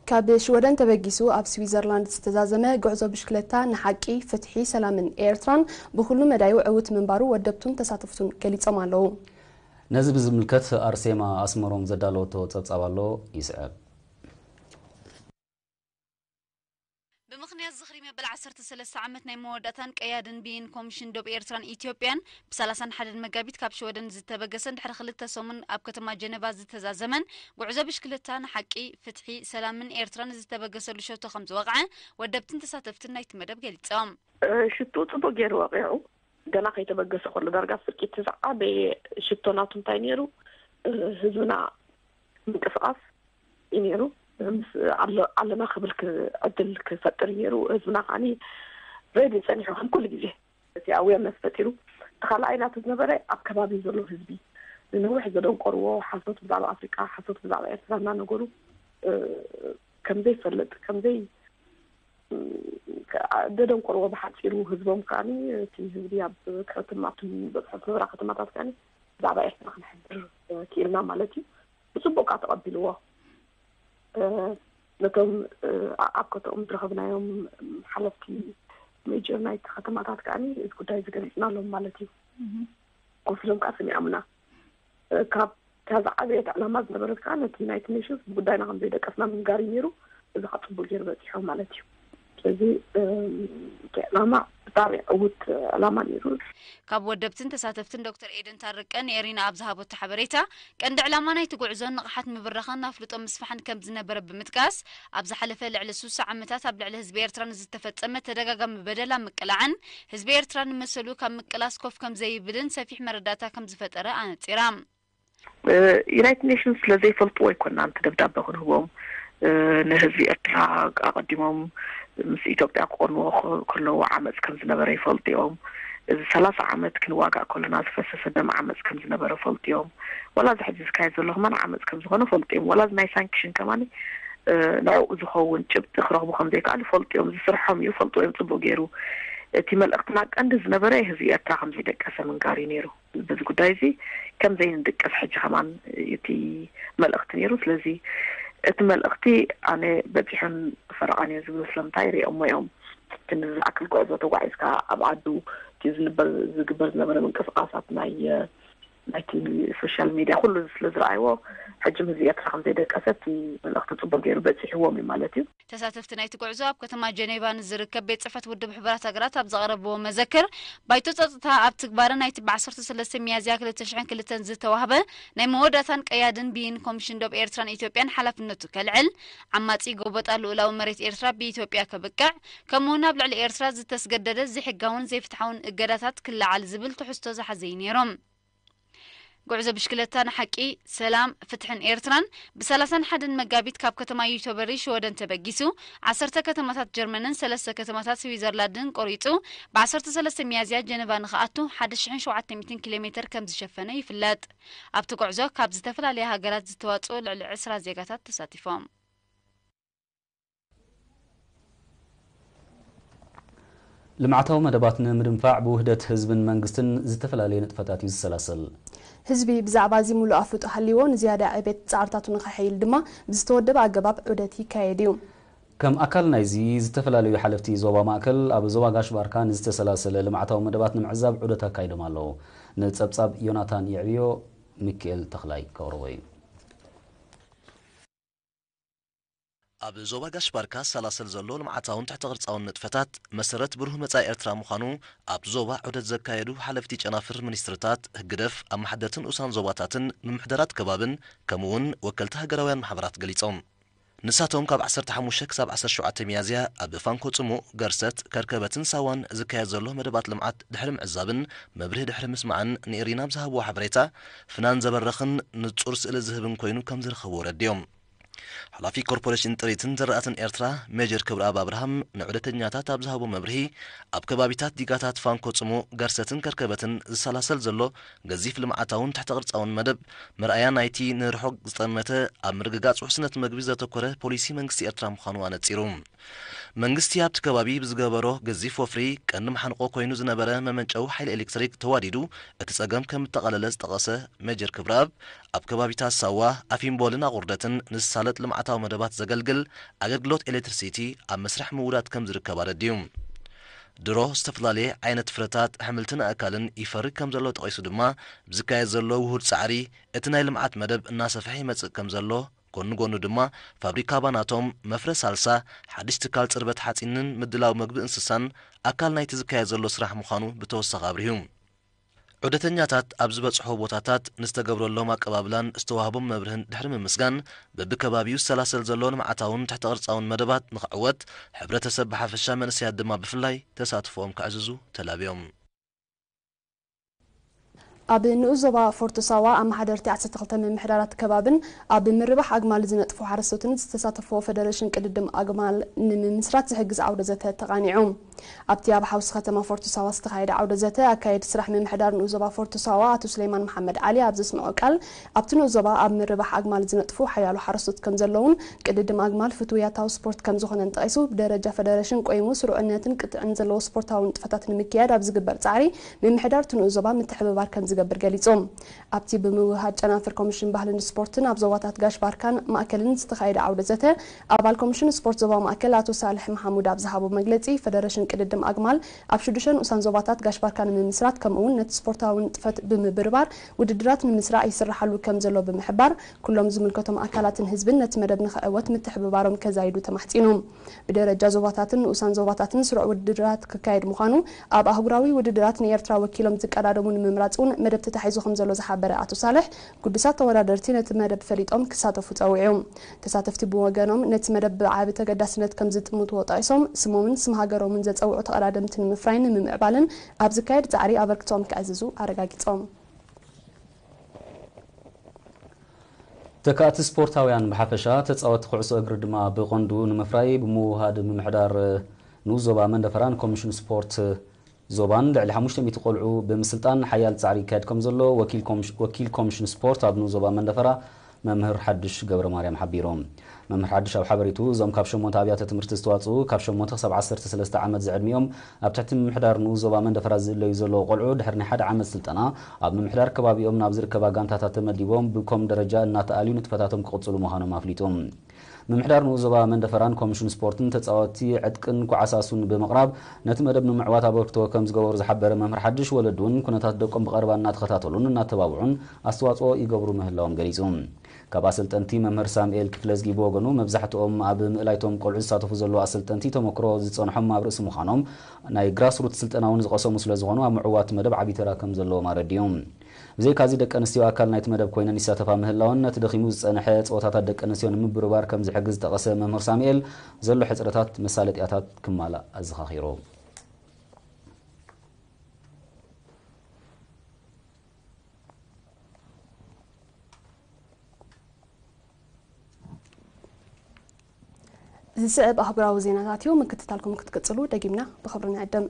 ካብ ሽወደን ተበጊሱ ኣብ ስዊዘርላንድ ዝተዛዘመ ጉዕዞ ብሽክለታ ንሓቂ፣ ፍትሒ፣ ሰላምን ኤርትራን ብኹሉ መዳዩ ዕውት ምንባሩ ወደብቱን ተሳተፍቱን ገሊጾም ኣለዉ። ነዚ ብዝምልከት ኣርሴማ ኣስመሮም ዘዳለወቶ ጸብጻብ ኣሎ፣ ይስዕብ። ብምኽንያት ዝኽሪ መበል ዓሰርተ ሰለስተ ዓመት ናይ መወዳእታን ቀያድን ብይን ኮሚሽን ዶብ ኤርትራን ኢትዮጵያን ብ ሰላሳን ሓደን መጋቢት ካብ ሽወደን ዝተበገሰን ድሕሪ ክልተ ሰሙን ኣብ ከተማ ጀነቫ ዝተዛዘመን ጉዕዞ ብሽክለታ ንሓቂ፣ ፍትሒ፣ ሰላምን ኤርትራን ዝተበገሰሉ ሸቶ ከም ዝወቕዐ ወደብትን ተሳተፍትን ናይቲ መደብ ገሊጾም። ሽቶ ጽቡቅ ገይሩ ወቂዑ፣ ገና ከይተበገሰ ከሎ ዳርጋ ፍርቂ እቲ ዝዓበየ ሽቶ ናቱ እንታይ ነይሩ? ህዝብና ምንቅስቃስ እዩ ነይሩ። ምስ ኣሎ-፣ ኣለና ክብል ክ-፣ ዕድል ክፈጥር እዩ ነይሩ። ህዝብና ከዓኒ ሬዲ ጸኒሑ ከም ኩሉ ግዜ እቲ ኣዌርነስ ፈጢሩ። እቲ ካልኣይ ናቱ ዝነበረ ኣብ ከባቢ ዘሎ ህዝቢ ንነዊሕ ዘደንቆርዎ ሓሶት ብዛዕባ ኣፍሪቃ፣ ሓሶት ብዛዕባ ኤርትራ እናነገሩ፣ እ፣ ከም ዘይፈልጥ፣ ከም ዘይ-፣ እ፣ ከ-፣ ዘደንቆርዎ ብሓጺሩ ህዝቦም ከዓኒ እቲ ህዝቢ ኣብ ከተማ፣ ኣብቲ ዝበጽሖ ዝነበራ ከተማታት ከዓኒ ብዛዕባ ኤርትራ ክንሕብር፣ እ፣ ክኢልና ማለት እዩ። ብጽቡቅ ከኣ ተቐቢልዎ። እ፣ ነቶም፣ እ፣ ኣ-፣ ኣብ ከተኦም ዝረኸብናዮም ሓለፍቲ ሜጀር ናይቲ ከተማታት ከዓኒ እዚ ጉዳይ እዚ ገሊጽናሎም ማለት እዩ። ኮፍ ኢሎም ከኣ ሰሚዖምና። እ፣ ካብ እታ ዝዓበየት ዕላማ ዝነበረት ከኣ ነቲ ዩናይትድ ኔሽንስ ብጉዳይና ከም ዘይደቀስና ምንጋር እዩ ነይሩ። እዚ ከኣ ጽቡቅ ገይሩ በጺሖም ማለት እዩ። ስለዚ፣ እ፣ እቲ ዕላማ ብጣዕሚ ዕዉት ዕላማ ነይሩ። ካብ ወደብትን ተሳተፍትን ዶክተር ኤደን ታረቀ ንኤሪና ኣብ ዝሃበቶ ሓበሬታ፣ ቀንዲ ዕላማ ናይቲ ጉዕዞ ንቕሓት ምብራኽን ኣፍልጦ ምስፋሕን ከም ዝነበረ ብምጥቃስ፣ ኣብ ዝሓለፈ ልዕሊ ስሳ ዓመታት ኣብ ልዕሊ ህዝቢ ኤርትራ ንዝተፈጸመ ተደጋጋሚ በደል ኣብ ምቅላዕን ህዝቢ ኤርትራ ንመሰሉ ካብ ምቅላስ ኮፍ ከም ዘይብልን ሰፊሕ መረዳእታ ከም ዝፈጠረ ኣነጺራ። እ፣ ዩናይትድ ኔሽንስ ስለ ዘይፈልጥዎ ኣይኮናን እቲ ደብዳበ ክንህቦም። እ፣ ንህዝቢ ኤርትራ ኣቐዲሞም ምስ ኢትዮጵያ ክቐንዎ ከ-፣ ከለዉ ዓመጽ ከም ዝነበረ ይፈልጡ እዮም። እዚ ሰላሳ ዓመት ክንዋጋእ ከለና ዝፈሰሰ ደም ዓመጽ ከም ዝነበረ ፈልጡ እዮም። ዋላ እዚ ሕጂ ዝካየድ ዘሎ ከማን ዓመጽ ከም ዝኾነ ፈልጡ እዮም። ዋላ እዚ ናይ ሳንክሽን ከማን፣ እ፣ ንዕኡ ዝኸውን ጭብጢ ክረኽቡ ከም ዘይከኣሉ ፈልጡ እዮም። እዚ ስርሖም እዩ፣ ፈልጡ እዮም ጽቡቅ ገይሩ። እቲ መልእኽትና ቀንዲ ዝነበረ ህዝቢ ኤርትራ ከም ዘይደቀሰ ምንጋር እዩ ነይሩ። በዚ ጉዳይ እዚ ከም ዘይንድቀስ ሕጂ ከማን እቲ መልእኽቲ ነይሩ። ስለዚ እቲ መልእኽቲ ኣነ በጺሑን ፈረቓን እየ ዝብል፣ ስለምንታይ ሪኦሞ እዮም። ክንዲ ዝኣክል ጉዕዞ ተጓዒዝካ ኣብ ዓዱ እቲ ዝንበር-፣ ዝግበር ዝነበረ ምንቅስቃሳት ናይ፣ ናይቲ ሶሻል ሚድያ ኩሉ ስለ ዝረኣይዎ፣ ሕጂ ህዝቢ ኤርትራ ከም ዘይደቀሰ እቲ መልእኽቲ ጽቡቅ ገይሩ በጺሕዎም እዩ ማለት እዩ። ተሳተፍቲ ናይቲ ጉዕዞ ኣብ ከተማ ጀኔቫ ንዝርከብ ቤት ጽሕፈት ውድብ ሕቡራት ሃገራት ኣብ ዘቕረብዎ መዘክር፣ ባይቶ ጸጥታ ኣብ ትግባረ ናይቲ ብ ዓሰርተ ሰለስተ ሚያዝያ ክልተ ሽሕን ክልተን ዝተዋህበ ናይ መወዳእታን ቀያድን ብይን ኮሚሽን ዶብ ኤርትራን ኢትዮጵያን ሓላፍነቱ ከልዕል፣ ዓማጺ ጎበጣ ልኡላዊ መሬት ኤርትራ ብኢትዮጵያ ከብቅዕ፣ ከምኡውን ኣብ ልዕሊ ኤርትራ ዝተስገደደ ዘይሕጋውን ዘይፍትሓውን እገዳታት ክለዓል ዝብል ትሕዝቶ ዝሓዘ እዩ ነይሮም። ጉዕዞ ብሽክለታ ንሓቂ፣ ሰላም፣ ፍትሕን ኤርትራን ብ ሰላሳን ሓደን መጋቢት ካብ ከተማ ዩተበሪ ሽወደን ተበጊሱ፣ ዓሰርተ ከተማታት ጀርመንን ሰለስተ ከተማታት ስዊዘርላንድን ቆሪጹ፣ ብ ዓሰርተ ሰለስተ ሚያዝያ ጀነቫ ንኽኣቱ ሓደ ሽሕን ሸውዓተ ሚእትን ኪሎ ሜተር ከም ዝሸፈነ ይፍለጥ። ኣብቲ ጉዕዞ ካብ ዝተፈላለያ ሃገራት ዝተዋጽኡ ልዕሊ ዕስራ ዜጋታት ተሳቲፎም። ልምዓታዊ መደባት ንምድንፋዕ ብውህደት ህዝብን መንግስትን ዝተፈላለየ ንጥፈታት እዩ ዝሰላሰል። ህዝቢ ብዛዕባ እዚ ሙሉእ ኣፍልጦ ሃልይዎ ንዝያዳ ዕቤት ጻዕርታቱ ንኸሐይል ድማ ብዝተወደበ ኣገባብ ዑደት ይካየድ እዩ። ከም ኣካል ናይዚ፣ ዝተፈላለዩ ሓለፍቲ ዞባ ማእከል ኣብ ዞባ ጋሽ ባርካ ንዝተሰላሰለ ልምዓታዊ መደባት ንምዕዛብ ዑደት ኣካይዶም ኣለዉ። ንጸብጻብ ዮናታን የዕብዮ፣ ሚካኤል ተኽላይ ከቕርቦ እዩ። ኣብ ዞባ ጋሽ ባርካ ዝሰላሰል ዘሎ ልምዓታውን ትሕተ ቅርጻውን ንጥፈታት መሰረት ብሩህ መጻኢ ኤርትራ ምዃኑ ኣብቲ ዞባ ዑደት ዘካየዱ ሓለፍቲ ጨናፍር ሚኒስትርታት፣ ህግደፍ፣ ኣመሓደርትን ንኡሳን ዞባታትን ምምሕዳራት ከባብን ከምኡ'ውን ወከልቲ ሃገራውያን ማሕበራት ገሊጾም። ንሳቶም ካብ ዓሰርተ ሓሙሽተ ክሳብ ዓሰርተ ሸውዓተ ሚያዝያ ኣብ ፋንኮ ጽሙእ፣ ገርሰት፣ ከርከበትን ሳዋን ዝካየድ ዘሎ መደባት ልምዓት ድሕሪ ምዕዛብን መብርሂ ድሕሪ ምስማዕን ንኤሪና ኣብ ዝሃብዎ ሓበሬታ፣ ፍናን ዘበርኽን ንጹር ስእሊ ዝህብን ኮይኑ ከም ዝረኸብዎ ኣረዲኦም። ሓላፊ ኮርፖሬሽን ጥሪትን ዝራእትን ኤርትራ ሜጀር ክብረኣብ ኣብርሃም ንዑደተኛታት ኣብ ዝሃቦ መብርሂ፣ ኣብ ከባቢታት ዲጋታት ፋንኮ ጽሙእ፣ ገርሰትን ከርከበትን ዝሰላሰል ዘሎ ገዚፍ ልምዓታውን ትሕተ ቅርጻውን መደብ መርኣያ ናይቲ ንርሑቕ ዝጠመተ ኣብ ምርግጋጽ ውሕስነት መግቢ ዘተኮረ ፖሊሲ መንግስቲ ኤርትራ ምዃኑ ኣነጺሩ። መንግስቲ ኣብቲ ከባቢ ብዝገበሮ ገዚፍ ወፍሪ ቀንዲ መሓንቆ ኮይኑ ዝነበረ መመንጨዊ ሓይሊ ኤሌክትሪክ ተዋዲዱ እቲ ጸገም ከም እተቐለለ ዝጠቐሰ ሜጀር ክብረኣብ፣ ኣብ ከባቢታት ሳዋ፣ ኣፊምቦልን ኣቑርደትን ንዝሳለጥ ልምዓታዊ መደባት ዘገልግል ኣገልግሎት ኤሌክትሪሲቲ ኣብ መስርሕ ምውዳድ ከም ዝርከብ ኣረዲኡ። ድሮ ዝተፈላለየ ዓይነት ፍረታት፣ ኣሕምልትን ኣእካልን ይፈሪ ከም ዘሎ ጠቒሱ ድማ፣ ብዝካየድ ዘሎ ውሁድ ጻዕሪ እቲ ናይ ልምዓት መደብ እናሰፍሐ ይመጽእ ከም ዘሎ፣ ጎኒ ጎኑ ድማ ፋብሪካ ባናቶም፣ መፍረ ሳልሳ፣ ሓድሽ ትካል ጽርበት ሓጺንን ምድላው መግቢ እንስሳን ኣካል ናይቲ ዝካየድ ዘሎ ስራሕ ምዃኑ ብተወሳኺ ኣብሪሁ። ዑደተኛታት ኣብ ዝበጽሖ ቦታታት ንዝተገብረሎም ኣቀባብላን ዝተዋህቦም መብርህን ድሕሪ ምምስጋን፣ በብከባቢኡ ዝሰላሰል ዘሎ ልምዓታውን ትሕተ ቅርጻውን መደባት ንኽዕወት፣ ሕብረተሰብ ብሓፈሻ መንእሰያት ድማ ብፍላይ ተሳትፎኦም ከዕዝዙ ተላብዮም። ኣብ ንኡስ ዞባ ፎርቶ ሳዋ ኣመሓደርቲ ዓሰርተ ክልተ ምምሕዳራት ከባብን ኣብ ምርባሕ ኣግማል ዝነጥፉ ሓረስቶትን ዝተሳተፍዎ ፈደረሽን ቅድድም ኣግማል ንምምስራት ዝሕግዝ ዓውደ ዘተ ተቓኒዑ። ኣብቲ ኣብ ሓውሲ ከተማ ፎርቶ ሳዋ ዝተኻየደ ዓውደ ዘተ፣ ኣካየዲ ስራሕ ምምሕዳር ንኡስ ዞባ ፎርቶ ሳዋ ኣቶ ሱሌማን መሓመድ ዓሊ ኣብ ዘስምዖ ቃል፣ ኣብቲ ንኡስ ዞባ ኣብ ምርባሕ ኣግማል ዝነጥፉ ሓያሎ ሓረስቶት ከም ዘለውን ቅድድም ኣግማል ፍቱው ያታዊ ስፖርት ከም ዝኾነን ጠቒሱ፣ ብደረጃ ፈደረሽን ቆይሙ ስሩዕነትን ቅጥዕን ዘለዎ ስፖርታዊ ንጥፈታት ንምክያድ ኣብ ዝግበር ጻዕሪ ምምሕዳር እቲ ንኡስ ዞባ ምትሕብባር ከም ዝገብር ገሊጹ። ኣብቲ ብምውህሃድ ጨናፍር ኮሚሽን ባህልን ስፖርትን ኣብ ዞባታት ጋሽ ባርካን ማእከልን ዝተኻየደ ዓውደ ዘተ፣ ኣባል ኮሚሽን ስፖርት ዞባ ማእከል ኣቶ ሳልሕ መሓሙድ ኣብ ዝሃቦ መግለጺ፣ ፈደረሽን ቅድድም ኣግማል ኣብ ሽዱሽተ ንኡሳን ዞባታት ጋሽ ባርካ ንምምስራት፣ ከምኡ እውን ነቲ ስፖርታዊ ንጥፈት ብምብርባር ውድድራት ንምስራዕ ይስራሓሉ ከም ዘሎ ብምሕባር፣ ኩሎም ዝምልከቶም ኣካላትን ህዝብን ነቲ መደብ ንኽዕወት ምትሕብባሮም ከዛይዱ ተማሕጺኑ። ብደረጃ ዞባታትን ንኡሳን ዞባታትን ስሩዕ ውድድራት ክካየድ ምዃኑ፣ ኣብ ኣህጉራዊ ውድድራት ንኤርትራ ወኪሎም ዝቀዳደሙ ንምምራጽ እውን መደብ ተታሒዙ ከም ዘሎ ዝሓበረ ኣቶ ሳልሕ፣ ግዱሳት ተወዳደርቲ ነቲ መደብ ፈሊጦም ክሳተፉ ጸዊዑ። ተሳተፍቲ ብወገኖም፣ ነቲ መደብ ብዓቢ ተገዳስነት ከም ዝጥምትዎ ጠቒሶም፣ ስሞምን ስም ሃገሮምን ዘጸውዑ ተቐዳደምቲ ንምፍራይን ንምምዕባልን ኣብ ዝካየድ ጻዕሪ ኣበርክቶኦም ከዕዝዙ ኣረጋጊጾም። ተካእቲ ስፖርታውያን ብሓፈሻ፣ ተጻወትቲ ኩዕሶ እግሪ ድማ ብቐንዱ ንምፍራይ ብምውህሃድ ምምሕዳር ንኡስ ዞባ መንደፈራን ኮሚሽን ስፖርት ዞባን ልዕሊ ሓሙሽተ ሚእቲ ቆልዑ ብምስልጣን ሓያል ጻዕሪ ይካየድ ከም ዘሎ ወኪል ኮሚሽ-፣ ወኪል ኮሚሽን ስፖርት ኣብ ንኡስ ዞባ መንደፈራ መምህር ሓድሽ ገብረማርያም ሓቢሩ። መምህር ሓድሽ ኣብ ሓበሬትኡ፣ እዞም ካብ ሸሞንተ ኣብያተ ትምህርቲ ዝተዋጽኡ ካብ ሸሞንተ ክሳብ ዓሰርተ ሰለስተ ዓመት ዝዕድሚኦም ኣብ ትሕቲ ምምሕዳር ንኡስ ዞባ መንደፈራ ዝእለዩ ዘለዉ ቆልዑ ድሕሪ ናይ ሓደ ዓመት ስልጠና ኣብ ምምሕዳር ከባቢኦም ናብ ዝርከባ ጋንታታት ተመዲቦም ብኮም ደረጃ እናተኣልዩ ንጥፈታቶም ክቕጽሉ ምዃኖም ኣፍሊጡ። ምምሕዳር ንኡስ ዞባ መንደፈራን ኮሚሽን ስፖርትን ተጻወትቲ ዕጥቅን ኳዕሳሱን ብምቕራብ ነቲ መደብ ንምዕዋት ኣበርክቶ ከም ዝገበሩ ዝሓበረ መምህር ሓድሽ፣ ወለዲ እውን ኩነታት ደቆም ብቐረባ እናተኸታተሉን እናተባብዑን ኣስተዋጽኦ ይገብሩ ምህላዎም ገሊጹ። ካብ ኣሰልጠንቲ መምህር ሳምኤል ክፍለዝጊ ብወገኑ፣ መብዛሕትኦም ኣብ ምእላይቶም ቆልዑ ዝሳተፉ ዘለዉ ኣሰልጠንቲ ተመክሮ ዝጸንሖም ኣብ ርእሲ ምዃኖም፣ ናይ ግራስሩት ስልጠና እውን ዝቐሰሙ ስለ ዝኾኑ ኣብ ምዕዋት መደብ ዓቢ ተራ ከም ዘለዎም ኣረዲኡ። ብዘይካዚ ደቂ ኣንስትዮ ኣካል ናይቲ መደብ ኮይነን ይሳተፋ ምህላወን ነቲ ደኺሙ ዝጸንሐ ጸወታታት ደቂ ኣንስትዮ ንምብርባር ከም ዝሕግዝ ዝጠቐሰ መምህር ሳሙኤል፣ ዘሎ ሕጽረታት መሳለጥያታት ክማላእ ኣዘኻኺሩ። ዝስዕብ ኣህጉራዊ ዜናታት እዩ። ምክትታልኩም ክትቅጽሉ ደጊምና ብኽብሪ ንዕድም።